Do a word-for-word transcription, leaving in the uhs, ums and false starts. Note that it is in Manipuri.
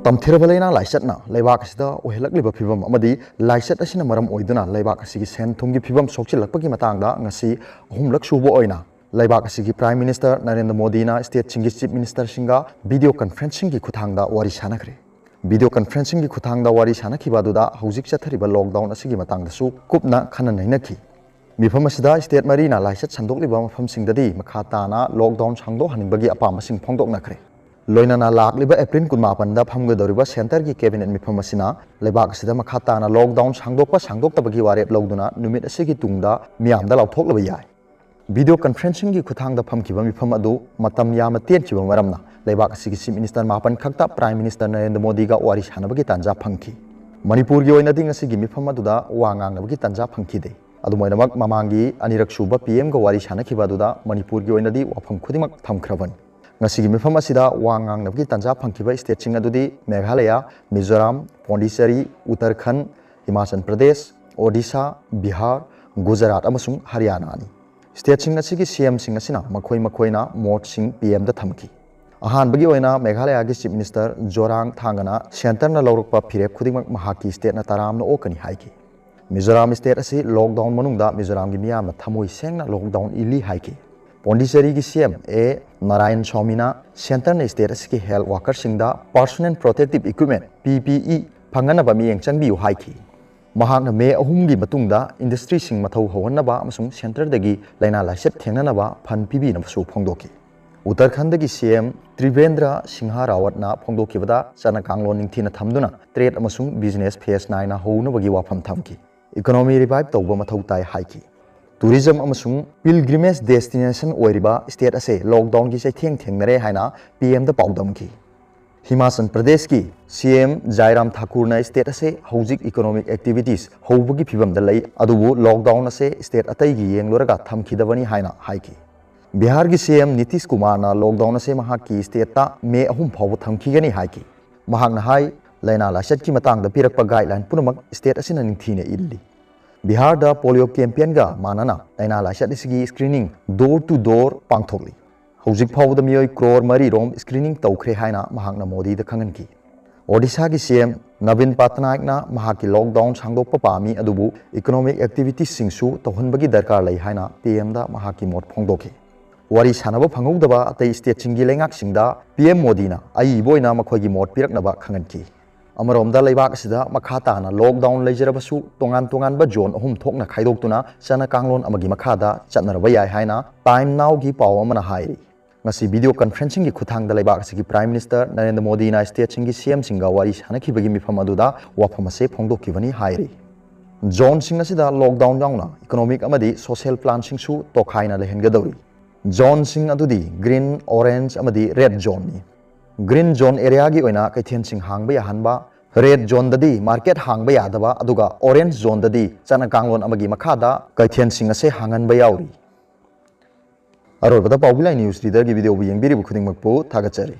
ꯇꯝꯊꯤꯔꯕ ꯂꯥꯏꯅꯥ ꯂꯥꯏꯆꯠꯅ ꯂꯩꯕꯥꯛ ꯑꯁꯤꯗ ꯑꯣꯏꯍꯜꯂꯛꯂꯤꯕ ꯐꯤꯕꯝ ꯑꯃꯗꯤ ꯂꯥꯏꯆꯠ ꯑꯁꯤꯅ ꯃꯔꯝ ꯑꯣꯏꯗꯨꯅ ꯂꯩꯕꯥꯛ ꯑꯁꯤꯒꯤ ꯁꯦꯟ ꯊꯨꯝꯒꯤ ꯐꯤꯕꯝ ꯁꯣꯛꯆꯤꯜꯂꯛꯄꯒꯤ ꯃꯇꯥꯡꯗ ꯉꯁꯤ ꯑꯍꯨꯝꯂꯛ ꯁꯨꯕ ꯑꯣꯏꯅ ꯂꯩꯕꯥꯛ ꯑꯁꯤꯒꯤ Prime Minister ꯅꯔꯦꯟꯗ꯭ꯔ ꯃꯣꯗꯤꯅ stateꯁꯤꯡꯒꯤ Chief Ministerꯁꯤꯡꯒ video conferencingꯒꯤ ꯈꯨꯠꯊꯥꯡꯗ ꯋꯥꯔꯤ ꯁꯥꯟꯅꯈ꯭ꯔꯦ꯫ Video conferencingꯒꯤ ꯈꯨꯠꯊꯥꯡꯗ ꯋꯥꯔꯤ ꯁꯥꯟꯅꯈꯤꯕ ꯑꯗꯨꯗ ꯍꯧꯖꯤꯛ ꯆꯠꯊꯔꯤꯕ lockdown ꯑꯁꯤꯒꯤ ꯃꯇꯥꯡꯗꯁꯨ ꯀꯨꯞꯅ ꯈꯟꯅ ꯅꯩꯅꯈꯤ꯫ ꯃꯤꯐꯝ ꯑꯁꯤꯗ state ꯃꯔꯤꯅ ꯂꯥꯏꯆꯠ ꯁꯟꯗꯣꯛꯂꯤꯕ ꯃꯐꯝꯁꯤꯡꯗꯗꯤ ꯃꯈꯥ ꯇꯥꯅ lockdown ꯁꯥꯡꯗꯣꯛꯍꯟꯅꯤꯡꯕꯒꯤ ꯑꯄꯥꯝꯕꯁꯤꯡ ꯐꯣꯡꯗꯣꯛꯅꯈ꯭ꯔꯦ꯫ ꯂꯣꯏꯅꯅ ꯂꯥꯛꯂꯤꯕ April ꯀꯨꯟꯃꯥꯄꯟꯗ ꯐꯝꯒꯗꯧꯔꯤꯕ centreꯒꯤ cabinet ꯃꯤꯐꯝ ꯑꯁꯤꯅ ꯂꯩꯕꯥꯛ ꯑꯁꯤꯗ ꯃꯈꯥ ꯇꯥꯅ lockdown ꯁꯥꯡꯗꯣꯛꯄ ꯁꯥꯡꯗꯣꯛꯇꯕꯒꯤ ꯋꯥꯔꯦꯞ ꯂꯧꯗꯨꯅ ꯅꯨꯃꯤꯠ ꯑꯁꯤꯒꯤ ꯇꯨꯡꯗ ꯃꯤꯌꯥꯝꯗ ꯂꯥꯎꯊꯣꯛꯂꯕ ꯌꯥꯏ꯫ Video conferencingꯒꯤ ꯈꯨꯠꯊꯥꯡꯗ ꯐꯝꯈꯤꯕ ꯃꯤꯐꯝ ꯑꯗꯨ ꯃꯇꯝ ꯌꯥꯝꯅ ꯇꯦꯟꯈꯤꯕ ꯃꯔꯝꯅ ꯂꯩꯕꯥꯛ ꯑꯁꯤꯒꯤ Chief Minister ꯃꯥꯄꯟ ꯈꯛꯇ Prime Minister ꯅꯔꯦꯟꯗ꯭ꯔ ꯃꯣꯗꯤꯒ ꯋꯥꯔꯤ ꯁꯥꯟꯅꯕꯒꯤ ꯇꯥꯟꯖꯥ ꯐꯪꯈꯤ꯫ ꯃꯅꯤꯄꯨꯔꯒꯤ ꯑꯣꯏꯅꯗꯤ ꯉꯁꯤꯒꯤ ꯃꯤꯐꯝ ꯑꯗꯨꯗ ꯋꯥ ꯉꯥꯡꯅꯕꯒꯤ ꯇꯥꯟꯖꯥ ꯐꯪꯈꯤꯗꯦ꯫ ꯑꯗꯨꯝ ꯑꯣꯏꯅꯃꯛ, ꯃꯃꯥꯡꯒꯤ ꯑꯅꯤꯔꯛ ꯁꯨꯕ PMꯒ ꯋꯥꯔꯤ ꯁꯥꯟꯅꯈꯤꯕ ꯑꯗꯨꯗ ꯃꯅꯤꯄꯨꯔꯒꯤ ꯑꯣꯏꯅꯗꯤ ꯋꯥꯐꯝ ꯈꯨꯗꯤꯡꯃꯛ ꯊꯝꯈ꯭ꯔꯕꯅꯤ꯫ ꯉꯁꯤꯒꯤ ꯃꯤꯐꯝ ꯑꯁꯤꯗ ꯋꯥ ꯉꯥꯡꯅꯕꯒꯤ ꯇꯥꯟꯖꯥ ꯐꯪꯈꯤꯕ stateꯁꯤꯡ ꯑꯗꯨꯗꯤ ꯃꯦꯘꯥꯂꯌꯥ, ꯃꯤꯖꯣꯔꯥꯝ, ꯄꯣꯟꯗꯤꯆꯦꯔꯤ, ꯎꯠꯇꯔꯈꯟꯗ, ꯍꯤꯃꯥꯆꯜ ꯄ꯭ꯔꯗꯦꯁ, ꯑꯣꯗꯤꯁꯥ, ꯕꯤꯍꯥꯔ, ꯒꯨꯖꯔꯥꯠ ꯑꯃꯁꯨꯡ ꯍꯔꯤꯌꯥꯅꯥꯅꯤ꯫ Stateꯁꯤꯡ ꯑꯁꯤꯒꯤ CMꯁꯤꯡ ꯑꯁꯤꯅ ꯃꯈꯣꯏ ꯃꯈꯣꯏꯅ ꯃꯣꯠꯁꯤꯡ PMꯗ ꯊꯝꯈꯤ꯫ ꯑꯍꯥꯟꯕꯒꯤ ꯑꯣꯏꯅ ꯃꯦꯘꯥꯂꯌꯥꯒꯤ Chief Minister ꯖꯣꯔꯥꯡ ꯊꯥꯡꯒꯅ centreꯅ ꯂꯧꯔꯛꯄ ꯐꯤꯔꯦꯞ ꯈꯨꯗꯤꯡꯃꯛ ꯃꯍꯥꯛꯀꯤ stateꯅ ꯇꯔꯥꯝꯅ ꯑꯣꯛꯀꯅꯤ ꯍꯥꯏꯈꯤ꯫ ꯃꯤꯖꯣꯔꯥꯝ state ꯑꯁꯤ lockdown ꯃꯅꯨꯡꯗ ꯃꯤꯖꯣꯔꯥꯝꯒꯤ ꯃꯤꯌꯥꯝꯅ ꯊꯃꯣꯏ ꯁꯦꯡꯅ lockdown ꯏꯜꯂꯤ ꯍꯥꯏꯈꯤ꯫ ꯄꯣꯟꯗꯤꯆꯦꯔꯤꯒꯤ CM ꯑꯦ ꯅꯥꯔꯥꯌꯟ ꯁ꯭ꯋꯥꯃꯤꯅ centreꯅ state ꯑꯁꯤꯒꯤ health workerꯁꯤꯡꯗ personal protective equipment, PPE, ꯐꯪꯍꯟꯅꯕ ꯃꯤꯠꯌꯦꯡ ꯆꯪꯕꯤꯌꯨ ꯍꯥꯏꯈꯤ꯫ ꯃꯍꯥꯛꯅ ꯃꯦ ꯑꯍꯨꯝꯒꯤ ꯃꯇꯨꯡꯗ industryꯁꯤꯡ ꯃꯊꯧ ꯍꯧꯍꯟꯅꯕ ꯑꯃꯁꯨꯡ centreꯗꯒꯤ ꯂꯥꯏꯅꯥ ꯂꯥꯏꯆꯠ ꯊꯦꯡꯅꯅꯕ fund ꯄꯤꯕꯤꯅꯕꯁꯨ ꯐꯣꯡꯗꯣꯛꯈꯤ꯫ ꯎꯠꯇꯔꯈꯟꯗꯒꯤ CM ꯇ꯭ꯔꯤꯚꯦꯟꯗ꯭ꯔ ꯁꯤꯡꯍ ꯔꯥꯋꯠꯅ ꯐꯣꯡꯗꯣꯛꯈꯤꯕꯗ ꯆꯠꯅ ꯀꯥꯡꯂꯣꯟ ꯅꯤꯡꯊꯤꯅ ꯊꯝꯗꯨꯅ trade ꯑꯃꯁꯨꯡ business phase ꯅꯥꯏꯅ ꯍꯧꯅꯕꯒꯤ ꯋꯥꯐꯝ ꯊꯝꯈꯤ꯫ Economy revive ꯇꯧꯕ ꯃꯊꯧ ꯇꯥꯏ ꯍꯥꯏꯈꯤ꯫ Tourism ꯑꯃꯁꯨꯡ pilgrimage destination ꯑꯣꯏꯔꯤꯕ state ꯑꯁꯦ lockdownꯒꯤ ꯆꯩꯊꯦꯡ ꯊꯦꯡꯅꯔꯦ ꯍꯥꯏꯅ PMꯗ ꯄꯥꯎꯗꯝꯈꯤ꯫ ꯍꯤꯃꯥꯆꯜ ꯄ꯭ꯔꯗꯦꯁꯀꯤ CM ꯖꯥꯏꯔꯥꯝ ꯊꯥꯀꯨꯔꯅ state ꯑꯁꯦ ꯍꯧꯖꯤꯛ economic activities ꯍꯧꯕꯒꯤ ꯐꯤꯕꯝꯗ ꯂꯩ, ꯑꯗꯨꯕꯨ lockdown ꯑꯁꯦ state ꯑꯇꯩꯒꯤ ꯌꯦꯡꯂꯨꯔꯒ ꯊꯝꯈꯤꯗꯕꯅꯤ ꯍꯥꯏꯅ ꯍꯥꯏꯈꯤ꯫ ꯕꯤꯍꯥꯔꯒꯤ CM ꯅꯤꯇꯤꯁ ꯀꯨꯃꯥꯔꯅ lockdown ꯑꯁꯦ ꯃꯍꯥꯛꯀꯤ stateꯇ ꯃꯦ ꯑꯍꯨꯝ ꯐꯥꯎꯕ ꯊꯝꯈꯤꯒꯅꯤ ꯍꯥꯏꯈꯤ꯫ ꯃꯍꯥꯛꯅ ꯍꯥꯏ, ꯂꯥꯏꯅꯥ ꯂꯥꯏꯆꯠꯀꯤ ꯃꯇꯥꯡꯗ ꯄꯤꯔꯛꯄ guideline ꯄꯨꯝꯅꯃꯛ state ꯑꯁꯤꯅ ꯅꯤꯡꯊꯤꯅ ꯏꯜꯂꯤ꯫ ꯕꯤꯍꯥꯔꯗ polio campaignꯒ ꯃꯥꯟꯅꯅ ꯂꯥꯏꯅꯥ ꯂꯥꯏꯆꯠ ꯑꯁꯤꯒꯤ screening door to door ꯄꯥꯡꯊꯣꯛꯂꯤ꯫ ꯍꯧꯖꯤꯛ ꯐꯥꯎꯕꯗ ꯃꯤꯑꯣꯏ ꯀ꯭ꯔꯣꯔ ꯃꯔꯤ ꯔꯣꯝ screening ꯇꯧꯈ꯭ꯔꯦ ꯍꯥꯏꯅ ꯃꯍꯥꯛꯅ ꯃꯣꯗꯤꯗ ꯈꯪꯍꯟꯈꯤ꯫ ꯑꯣꯗꯤꯁꯥꯒꯤ ꯁꯤ ꯑꯦꯝ ꯅꯕꯤꯟ ꯄꯇꯅꯥꯌꯛꯅ ꯃꯍꯥꯛꯀꯤ ꯂꯣꯛꯗꯥꯎꯟ ꯁꯥꯡꯗꯣꯛꯄ ꯄꯥꯝꯃꯤ, ꯑꯗꯨꯕꯨ ꯏꯀꯣꯅꯣꯃꯤꯛ ꯑꯦꯛꯇꯤꯚꯤꯇꯤꯁꯁꯤꯡꯁꯨ ꯇꯧꯍꯟꯕꯒꯤ ꯗꯔꯀꯥꯔ ꯂꯩ ꯍꯥꯏꯅ ꯄꯤ ꯑꯦꯝꯗ ꯃꯍꯥꯛꯀꯤ ꯃꯣꯠ ꯐꯣꯡꯗꯣꯛꯈꯤ꯫ ꯋꯥꯔꯤ ꯁꯥꯟꯅꯕ ꯐꯪꯍꯧꯗꯕ ꯑꯇꯩ ꯁ꯭ꯇꯦꯠꯁꯤꯡꯒꯤ ꯂꯩꯉꯥꯛꯁꯤꯡꯗ ꯄꯤ ꯑꯦꯝ ꯃꯣꯗꯤꯅ ꯑꯏꯕ ꯑꯣꯏꯅ ꯃꯈꯣꯏꯒꯤ ꯃꯣꯠ ꯄꯤꯔꯛꯅꯕ ꯈꯪꯍꯟꯈꯤ꯫ ꯑꯃꯔꯣꯝꯗ, ꯂꯩꯕꯥꯛ ꯑꯁꯤꯗ ꯃꯈꯥ ꯇꯥꯅ ꯂꯣꯛꯗꯥꯎꯟ ꯂꯩꯖꯔꯕꯁꯨ, ꯇꯣꯉꯥꯟ ꯇꯣꯉꯥꯟꯕ ꯖꯣꯟ ꯑꯍꯨꯝ ꯊꯣꯛꯅ ꯈꯥꯏꯗꯣꯛꯇꯨꯅ ꯆꯠꯅ ꯀꯥꯡꯂꯣꯟ ꯑꯃꯒꯤ ꯃꯈꯥꯗ ꯆꯠꯅꯔꯕ ꯌꯥꯏ ꯍꯥꯏꯅ ꯇꯥꯏꯝ ꯅꯥꯎꯒꯤ ꯄꯥꯎ ꯑꯃꯅ ꯍꯥꯏꯔꯤ꯫ ꯉꯁꯤ ꯚꯤꯗꯤꯑꯣ ꯀꯟꯐꯔꯦꯟꯁꯤꯡꯒꯤ ꯈꯨꯠꯊꯥꯡꯗ ꯂꯩꯕꯥꯛ ꯑꯁꯤꯒꯤ ꯄ꯭ꯔꯥꯏꯝ ꯃꯤꯅꯤꯁꯇꯔ ꯅꯔꯦꯟꯗ꯭ꯔ ꯃꯣꯗꯤꯅ ꯁ꯭ꯇꯦꯠꯁꯤꯡꯒꯤ ꯁꯤ ꯑꯦꯝꯁꯤꯡꯒ ꯋꯥꯔꯤ ꯁꯥꯟꯅꯈꯤꯕꯒꯤ ꯃꯤꯐꯝ ꯑꯗꯨꯗ ꯋꯥꯐꯝ ꯑꯁꯤ ꯐꯣꯡꯗꯣꯛꯈꯤꯕꯅꯤ ꯍꯥꯏꯔꯤ꯫ ꯖꯣꯟꯁꯤꯡ ꯑꯁꯤꯗ ꯂꯣꯛꯗꯥꯎꯟ ꯌꯥꯎꯅ ꯏꯀꯣꯅꯣꯃꯤꯛ ꯑꯃꯗꯤ ꯁꯣꯁꯤꯌꯦꯜ ꯄ꯭ꯂꯥꯟꯁꯤꯡꯁꯨ ꯇꯣꯈꯥꯏꯅ ꯂꯩꯍꯟꯒꯗꯧꯔꯤ꯫ ꯖꯣꯟꯁꯤꯡ ꯑꯗꯨꯗꯤ ꯒ꯭ꯔꯤꯟ, ꯑꯣꯔꯦꯟꯖ ꯑꯃꯗꯤ ꯔꯦꯗ ꯖꯣꯟꯅꯤ꯫ ꯒ꯭ꯔꯤꯟ ꯖꯣꯟ ꯑꯦꯔꯤꯌꯥꯒꯤ ꯑꯣꯏꯅ ꯀꯩꯊꯦꯜꯁꯤꯡ ꯍꯥꯡꯕ ꯌꯥꯍꯟꯕ, ꯔꯦꯗ ꯖꯣꯟꯗꯗꯤ ꯃꯥꯔꯀꯦꯠ ꯍꯥꯡꯕ ꯌꯥꯗꯕ, ꯑꯗꯨꯒ ꯑꯣꯔꯦꯟꯖ ꯖꯣꯟꯗꯗꯤ ꯆꯠꯅ ꯀꯥꯡꯂꯣꯟ ꯑꯃꯒꯤ ꯃꯈꯥꯗ ꯀꯩꯊꯦꯜꯁꯤꯡ ꯑꯁꯦ ꯍꯥꯡꯍꯟꯕ ꯌꯥꯎꯔꯤ꯫ ꯑꯔꯣꯏꯕꯗ ꯄꯥꯎꯕꯤ ꯂꯥꯏ ꯅ꯭ꯌꯨꯁ ꯔꯤꯗꯔꯒꯤ ꯚꯤꯗꯤꯑꯣꯕꯨ ꯌꯦꯡꯕꯤꯔꯤꯕ ꯈꯨꯗꯤꯡꯃꯛꯄꯨ ꯊꯥꯒꯠꯆꯔꯤ꯫